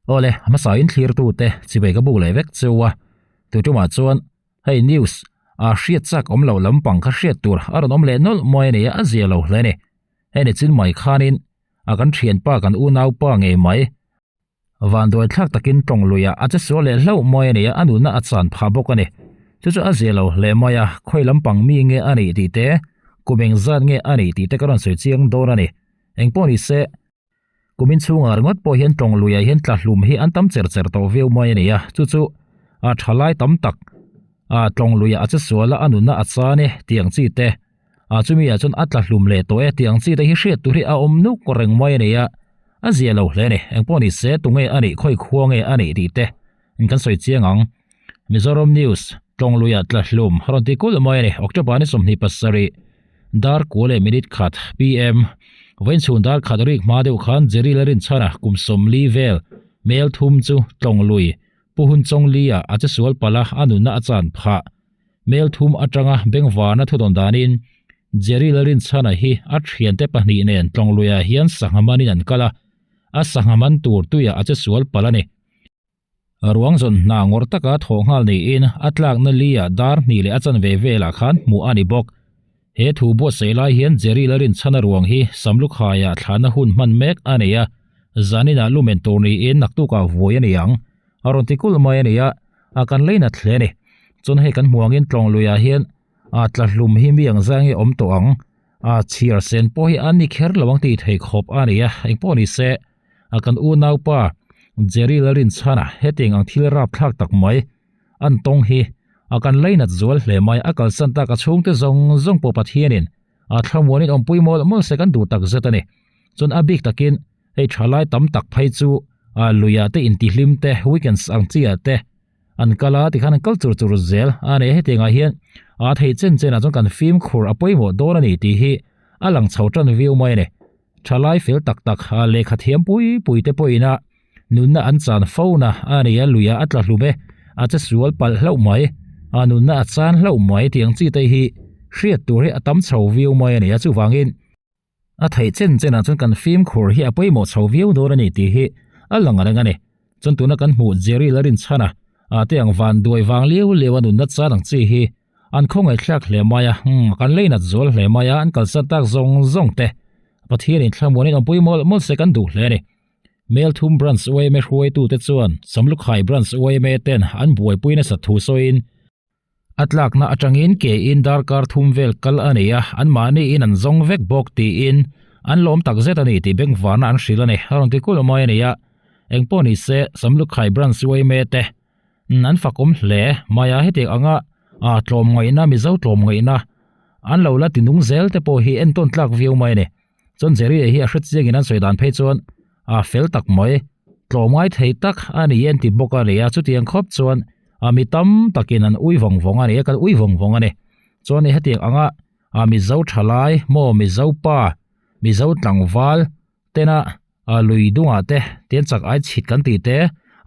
Awle, hmasa in thlirtu te chivei ka buk leh vek cheu a, tutumah chuan hei news a hriat chak awm loh lampang kha hriat tur a rawn awm leh nawlh mawi a ni a, a zia lo hle a ni. Hei ni chin mai khanin a kan thianpa kan unaupa ngei mai vanduai thlak takin tawng luiah a che sual leh hlauh mawi a ni a, a nunna a chan phah bawk a ni. Chu chu a zia lo hle mai a, khawi lampang mi nge a nih tih te, kum engzat nge a nih tih te ka rawn sawi chiang dawn a ni. Engpawh ni se. Kumin chhungah ringawt pawh hian tawng luiah hian tla hlum hi an tam cher cher tawh viau mai a ni a, chu chu a tha lai tam tak a tawng luiah a che sual a, a nunna a chan e tih ang chi te, a chumi ah chuan a tla hlum leh tawh e tih ang chi te hi hriat tur hi a awm nuk reng mai a ni a, a zia lo hle a ni. Engpawh ni se tunge a nih, khawi khua nge a nih tih te kan sawi chiang ang. Mizoram News, Tawng luiah tla hlum rawn ti kulh mai a ni. October ni 27, dar kua leh minute khat PM, Vawiin chhun dar khat rik hma deuh khan Jerry Larinchhana kum 40 vel mel thum chu Tlawng lui Pu Hun Chawng Li-ah a che sual palh a, a nunna a chan phah. Mel thum atanga bengvarna thudawn danin Jerry Larinchhana hi a thiante pahnih nen Tlawng luiah hian sangha manin an kal a, a sangha man tur tuiah a che sual palh a ni. Ruang zawn hna ngawrh taka thawh nghal niin a tlakna li-ah dar hnih leh a chanve velah khan hmuh a ni bawk. He thu buatsaih lai hian Jerry Larinchhana ruang hi Samlukhaiah thlahna hun hman mek a nei a, zaninah lumen tur niin naktukah vuai a ni ang. A rawn ti kulh mai a ni a, a kan leinat hle a ni. Chuan hei kan hmuh angin Tlawng luiah hian a tla hlum hi mi ang zai nge awm tawh ang? A chhiar sen pawh hi an ni kher lo ang tih thei khawp a ni a, engpawh ni se. A kan unaupa Jerry Lalrinchhana hetiang ang thil rapthlak tak mai an tawng hi a kan lainat zual hle mai. A kalsan tak a chhungte zawng zawng pawh Pathianin a thlamuanin awmpui mawlh mawlh se kan duh tak zet a ni. Chuan a bik takin hei thalai tam tak phei chu a luiah te intihlim te weekends ang chiah te an kal a tikhan an kal chur chur zel a ni. Hetiangah hian a theih chen chenah chuan kan fimkhur a pawimawh dawn a ni tih hi a lang chho tan viau mai a ni. Thalai fel tak tak a lehkha thiam pui pui te pawhin a nunna an chan fo na a ni a, luiah a tla hlum e, a che sual palh hlauh mai, a nunna a chan hlauh mai tih ang chi te hi hriat tur hi a tam chho viau mai a ni a, chuvangin a theih chen chenah chuan kan fimkhur hi a pawimawh chho viau dawn a ni tih hi a lang reng a ni. Chuan tuna kan hmuh Jerry Larinchhana a te ang van duai vang liau liau a nunna chan ang chi hi An khawngaihthlak hle mai a, umm kan leinat zual hle mai a, an kalsan tak zawng zawng te Pathianin thlamuanin awmpui mawlh mawlh se kan duh hle a ni. Melthum Branch yma hruaitute chuan Samlukhai Branch yma ten an buaipui nasat thu sawiin, a tlakna atangin ke in darkar thum vel kal a ni a, anmahniin an zawng vek bawk tiin an lawm takzet a ni tih bengvarna an hrilh a ni, a rawn ti kulh mai a ni a. Engpawh nise Samlukhai Branch yma te An fakawm hle mai a, hetiang anga ah tlawmngaihna, Mizo tlawmngaihna an lo la ti nung zel te pawh hi entawn tlak viau mai a ni. Chuan Jerry hi a hre chiangin an sawi dan phei chuan ah fel tak mai, tlawmngai thei tak a ni an ti bawk a ni a, chutiang khawp chuan ah mi tam takin an ui vawng vawng a ni a, kan ui vawng vawng a ni. Chuan hetiang anga ah Mizo thalai maw Mizo pa, Mizo tlangval tena a lui dungah te tian chak ai chhit kan tih te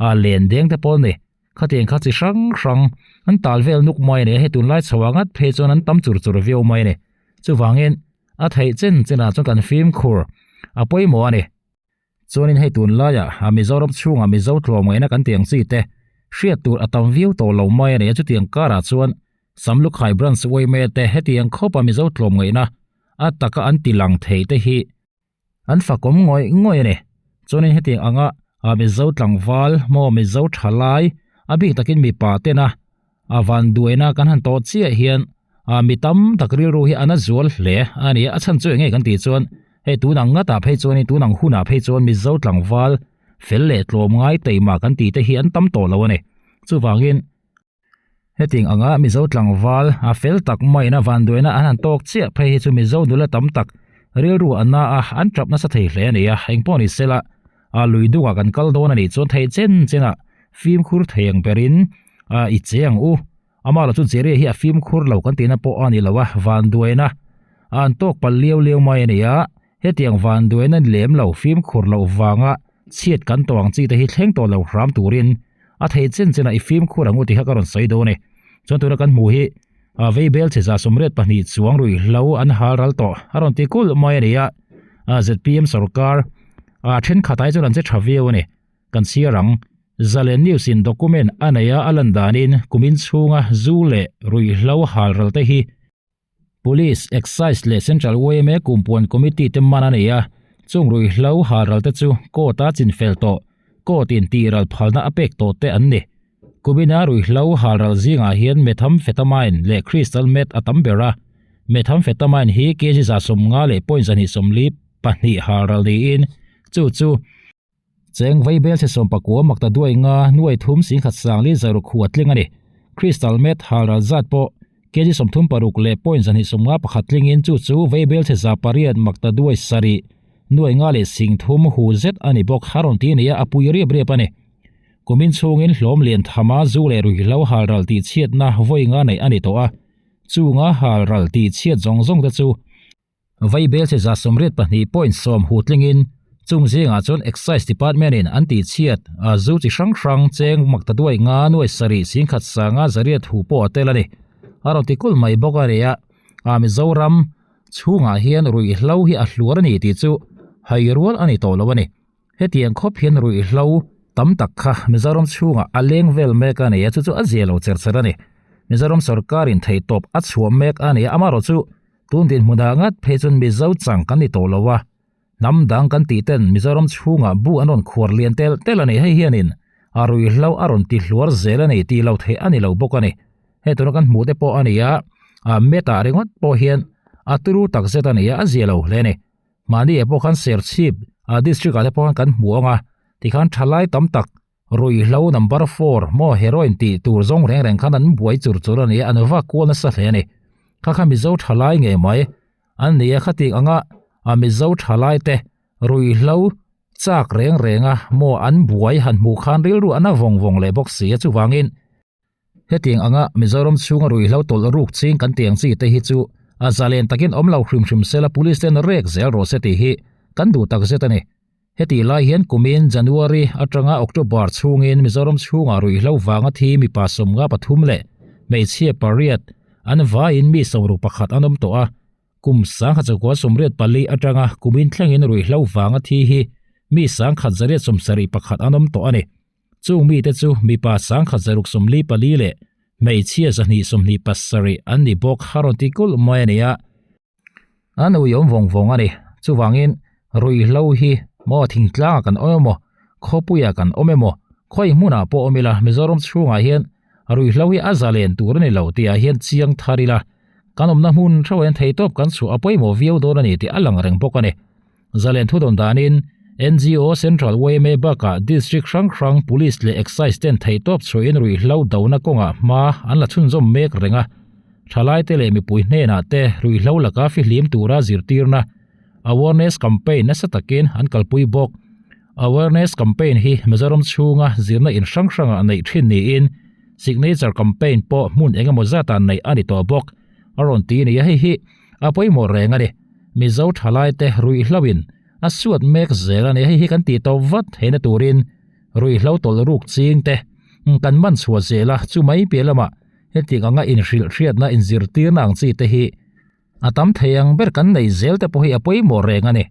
a len deng te pawh a ni khatiang kha chi hrang hrang an tal vel nuk mai a ni a hei tunlai chho ah ngat phei chuan an tam chur chur viau mai a ni chuvangin a theih chen chen ah chuan kan fimkhur a pawimawh a ni chuanin hei tunlaiah a Mizoram chhungah Mizo tlawmngaihna kan tih ang chi te hriat tur a tam viau tawh lo mai a ni a chutiang karah chuan Samlukhai Branch yma te hetiang khawpa Mizo tlawmngaihna a taka an ti lang thei te hi An fakawm ngawih ngawih a ni. Chuanin hetiang anga a Mizo tlangval maw Mizo thalai a bik takin mipa tena a van duaina kan han tawh chiah hian a mi tam tak rilru hi a na zual hle a ni. A chhan chu eng nge kan tih chuan hei tunang ngatah phei chuanin tunang hunah phei chuan Mizo tlangval fel leh tlawmngai teima kan tih te hi an tam tawh lo a ni. Chuvangin. Hetiang anga Mizo tlangval a fel tak maiin a vanduaina an han tawk chiah phei hi chu Mizo nula tam tak rilru a na a, an tap nasa thei hle a ni a, engpawh ni sela a lui dungah kan kal dawn a nih chuan theih chen chenah fimkhur thei ang berin a i che ang u. Amah erawh chu Jerry hi a fimkhur lo kan tihna pawh a ni lo a, vanduaina a an tawk palh liau liau mai a ni a, hetiang vanduaina lem lo fimkhur loh vanga chhiat kan tawh ang chi te hi thleng tawh lo hram turin a theih chen chenah i fimkhur ang u tih kha ka rawn sawi dawn e. Chuan tuna kan hmuh hi a veibel che 132 chuang ruihhlo an hal ral tawh a rawn ti kulh mai a ni a, a zpm sorkar a thenkhat ai chuan an che tha viau a ni. Kan chhiar ang. Zalen News in document a nei a a lan danin kumin chhunga zu leh ruihhlo halral te hi Police, Excise leh Central yma kumpuan committee te man a nei a, chung ruihhlo halral te chu court a chinfel tawh, court in tihral phalna a pek tawh te an ni. Kumina ruihhlo halral zingah hian methamphetamine leh crystal meth a tam ber a, methamphetamine hi kg 150.242 halral niin chu chu Cheng vaibel chhe 19 makta duai nga nuai thum singkhat sangli zaruk hu a tling a ni. Crystal meth halral zat pawh kg 36 leh point 251 tlingin chu chu vaibel chhe 800 makta duai sarih nuai nga leh sing thum hu zet a ni bawk. A rawn ti nia a pui riap riap a ni. Kumin chhungin hlawm lian thama zu leh ruihhlo halral tih chhiatna vawi nga neih a ni tawh a. Chunga halral tih chhiat zawng zawng te chu Vaibel che 82 point 10 hu tlingin chung zingah chuan Excise Department in an tihchhiat a zu chi hrang hrang cheng makta duai nga nuai sarih singkhat sanga zariat hu pawh a tel a ni. A rawn ti kulh mai bawk a ni a, a Mizoram chhungah hian ruihhlo hi a hluar a ni tih chu hai rual a ni tawh lo a ni. Hetiang khawp hian ruihhlo tam tak kha Mizoram chhungah a leng vel mek a ni a, chu chu a zia lo cher cher a ni. Mizoram sorkarin theihtawp a chhuah mek a ni a, amaherawh chu tun dinhmunah ngat phei chuan Mizo chang kan ni tawh lo a, hnam dang kan tih ten Mizoram chhungah bu an rawn khuar lian tel tel a ni. Hei hianin a ruihhlo a rawn ti hluar zel a ni tih lo theih a ni lo bawk a ni. Hei tuna kan hmuh te pawh a ni a, a metah ringawt pawh hian a turu takzet a ni a, a zia lo hle a ni. Mahni ah pawh khan Serchhip ah district ah te pawh khan kan hmu ang a, tikhan thalai tam tak ruihhlo number four maw heroin tih tur zawng reng reng khan an buai chur chur a ni a, an va kual nasa hle a ni. Kha kha Mizo thalai ngei mai an ni a, khatik anga a Mizo thalai te ruihhlo chak reng reng a maw an buai han hmuh khan rilru an a vawng vawng leh bawk si a, chuvangin Hetiang anga Mizoram chhunga ruihhlo tawlh ruk ching kan tiang chi te hi chu a zalen takin awm lo hrim hrim sela police ten rek zel rawh se tih hi kan duh tak zet a ni. Hetih lai hian kumin January atanga October chhungin Mizoram chhunga ruihhlo vanga thi mipa 53 leh hmeichhia pariat an vaiin mi 61 an awm tawh a, kum 1984 atanga kumin thlengin ruihhlo vanga thi hi mi 1171 an awm tawh a ni. Chung mite chu mipa 1644 leh hmeichhia 227 an ni bawk a rawn ti kulh mai a ni a. An uiawm vawng vawng a ni. Chuvangin ruihhlo hi maw thingtlangah kan awm emaw, khawpuiah kan awm emaw, khawi hmunah pawh awm ila Mizoram chhungah hian ruihhlo hi a zalen tur a ni lo tihah hian chiang thar ila kan awmna hmun theuh hian theihtawp kan chhuah a pawimawh viau dawn a ni tih a lang reng bawk a ni. Zalen thudawn danin NGO Central yma bakah District hrang hrang Police leh Excise ten theihtawp chhuahin ruihhlo dona kawngah hma an la chhunzawm mek reng a. Thalaite leh mipui hnenah te ruihhlo laka fihlim tura zirtirna Awareness Campaign nasa takin an kalpui bawk. Awareness Campaign hi Mizoram chhunga zirna in hrang hrangah neih thin niin Signature Campaign pawh hmun engemaw zatah neih a ni tawh bawk a rawn ti a ni a, hei hi A pawimawh reng a ni. Mizo thalaite ruihhlo in a suat mek zel a ni. Hei hi kan tih tawp vat theihna turin ruihhlo tawlh ruk ching te kan man chhuah zel a, chu mai piah lamah hetiang anga inhrilh hriatna inzirtirna ang chi te hi a tam thei ang ber kan nei zel te pawh hi a pawimawh reng a ni.